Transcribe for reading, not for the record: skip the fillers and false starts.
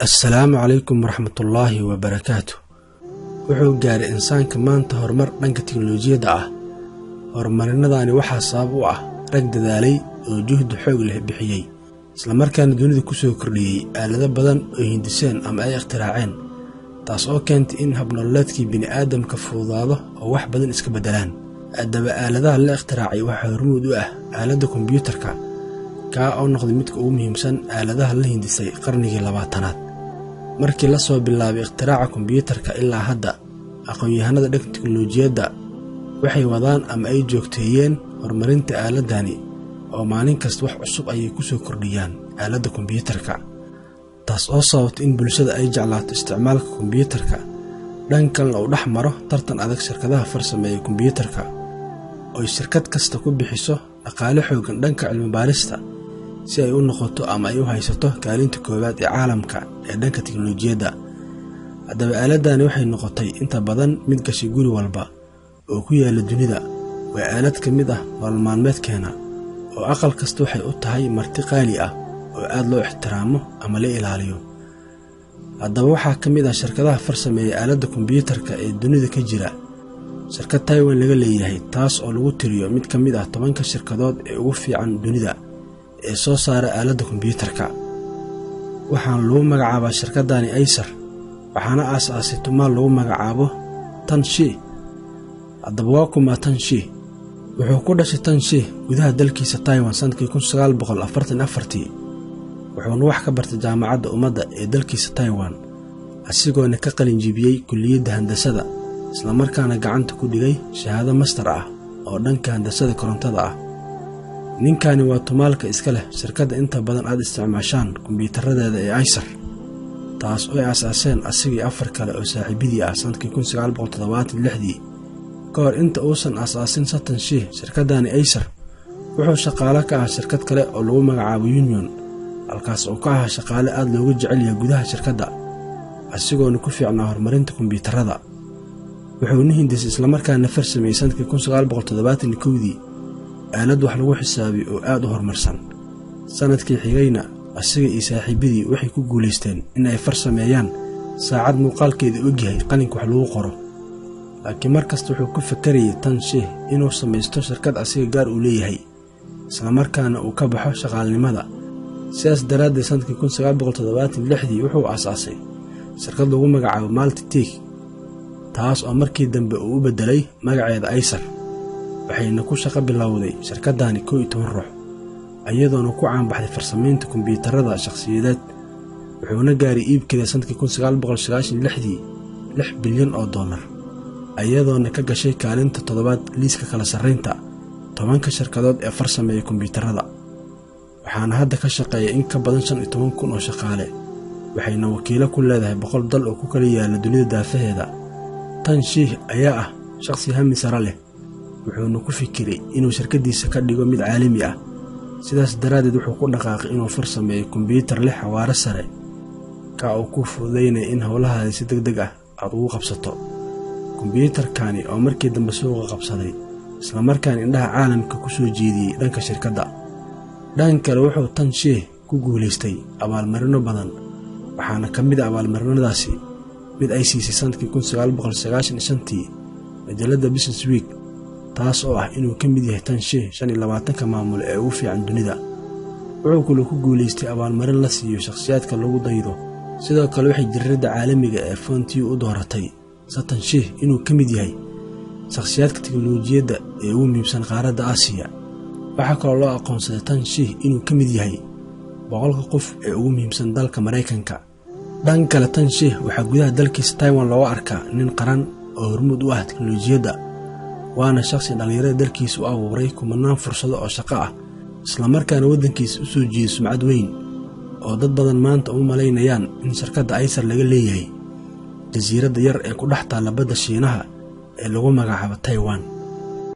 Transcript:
Assalaamu calaykum waraxmatullaahi wabarakaatu. Wuxuu gaaray insaanka maanta horumar dhanka tiknoolajiyadda ah. Horumarinadani waxaa sabab u ah rag dadaalay oo juhdi xoog leh bixiyey, islamarkaana dunida ku soo kordhiyey aalado badan oo hindiseen ama ay ikhtiraaceen, taas oo keentay in habnololeedkii bini'aadamka fududaado oo wax badan iska beddelaan. Haddaba aaladaha la ikhtiraacay waxaa hormuud u ah aaladda kombiyuutarka, kaa oo noqday midka ugu muhiimsan aaladaha la hindisay qarnigii 20aad. Markii la soo bilaabay ikhtiraacaa kombiyuutarka ilaa hadda, aqoon-yahanada dhanka tiknoolajiyadda waxay wadaan ama ay joogteeyeen horumarinta aaladani, oo maalin kasta wax cusub ayay ku soo kordhiyaan aaladda kombiyuutarka, taas oo sababtay in bulshada ay jeclaato isticmaalka kombiyuutarka. Dhan kalena uu dhex maro tartan adag shirkadaha farsameeya kombiyuutarka, oo shirkad kasta ku bixiso dhaqaale xooggan dhanka cilmi-baarista si ay u noqoto ama ay u haysato kaalinta koowaad ee caalamka ee dhanka tiknoolajiyadda. Haddaba aaladani waxay noqotay inta badan mid gashay guri walba oo ku yaalla dunida. Waa aalad ka mid ah nolol maalmeedkeena, oo aqal kasta waxay u tahay marti qaali ah oo aad loo ixtiraamo ama la ilaaliyo. Haddaba waxaa ka mid ah shirkadaha farsameeya aaladda kombiyuutarka ee dunida ka jira shirkad Taiwan laga leeyahay, taas oo lagu tiriyo mid ka mid ah 10ka shirkadood ee ugu fiican dunida ee soo saara aaladda kombiyuutarka. Waxaana lagu magacaabaa shirkaddani Acer, waxaana aasaasay tumaal lagu magacaabo Tan Shi. Haddaba waa kuma Tan Shi? Wuxuu ku dhashay Tan Shi gudaha dalkiisa Taiwan sanadkii 1944-tii, wuxuuna wax ka bartay jaamacadda ummadda ee dalkiisa Taiwan, asigoona ka qalin jibiyey kulliyadda handasada, islamarkaana gacanta ku dhigay shahaado master ah oo dhanka handasada korontada ah. Ninkani waa tumaalka iska leh shirkadda inta badan aad isticmaashaan kombiyuutaradeeda ee Acer, taas oo ay aasaaseen asigii afar kale oo saaxiibadii ah sanadkii 1976-dii. Ka hor inta uusan aasaasin Satan Shi shirkaddani Acer, wuxuu shaqaale ka ah shirkad kale oo lagu magacaabo Union, halkaas oo ka ahaa shaqaale aad loogu jecel yahay gudaha shirkadda, asigoona ku fiicnaa horumarinta kombiyuutarada. Wuxuuna hindisay islamarkaana farsameeyey sanadkii 1971-dii aalad wax lagu xisaabiyo oo aad u horumarsan. Sanadkii xigayna asiga iyo saaxiibadii waxay ku guulaysteen in ay farsameeyaan saacad muuqaalkeeda ogyahay qalinka wax lagu qoro. Laakiin mar kasta wuxuu ku fakarayay Tan Shi inuu samaysto shirkad asiga gaar uu leeyahay, islamarkaana uu ka baxo shaqaalnimada. Sidaas daraaddeed sanadkii 1976-dii wuxuu aasaasay shirkad lagu magacaabo Multitech, taas oo markii dambe uu u beddelay magaceeda Acer, waxayna ku shaqo bilowday shirkaddani 11 ruux, iyadoona ku caanbaxday farsamaynta kombiyuutarada shakhsiyadeed. Wuxuuna gaaray iibkeeda sanadkii 1996-dii $6 bilyan, iyadoona ka gashay kaalinta 7aad liiska kala sarreynta 10ka shirkadood ee farsameeya kombiyuutarada. Waxaana hadda ka shaqeeya in ka badan 15,000 oo shaqaale, waxayna wakiilo ku leedahay 100 dal oo ku kala yaala dunida daafaheeda. Tan Shi ayaa ah shaqsi hami sare leh, wuxuuna ku fikiray inuu shirkaddiisa ka dhigo mid caalami ah. Sidaas daraaddeed wuxuu ku dhaqaaqay inuu farsameeyo kombiyuutar leh xawaare sare, kaa oo kuu fududaynaya in howlahaada si deg deg ah aad ugu qabsato. Kombiyuutarkani oo markii dambe suuqa qabsaday, islamarkaana indhaha caalamka ku soo jeediyey dhanka shirkadda. Dhan kale wuxuu Tan Shi ku guulaystay abaalmarino badan, waxaana ka mid ah abaalmarinadaasi mid ay siisay sanadkii 1995-tii majalladda Business Week, taas oo ah inuu ka mid yahay Tan Shi 25ka maamule ee ugu fiican dunida. Wuxuu kaloo ku guulaystay abaalmarin la siiyo shakhsiyaadka lagu daydo. Sidoo kale waxay jariiradda caalamiga ee Fontiu u dooratay Satan Shi inuu ka mid yahay shakhsiyaadka tiknoolajiyadda ee ugu muhiimsan qaaradda Aasiya. Waxaa kaloo loo aqoonsaday Tan Shi inuu ka mid yahay 100ka qof ee ugu muhiimsan dalka Maraykanka. Dhan kale Tan Shi waxaa gudaha dalkiisa Taiwan looga arkaa nin qaran oo hormuud u ah tiknoolajiyadda, waana shakhsi dhallinyarada dalkiisa u abuuray kumanaan fursado oo shaqo ah, islamarkaana waddankiisa u soo jiiday sumcad weyn oo dad badan maanta uma malaynayaan in shirkadda Acer laga leeyahay jasiiradda yar ee ku dhex taalla badda Shiinaha ee lagu magacaabo Taiwan.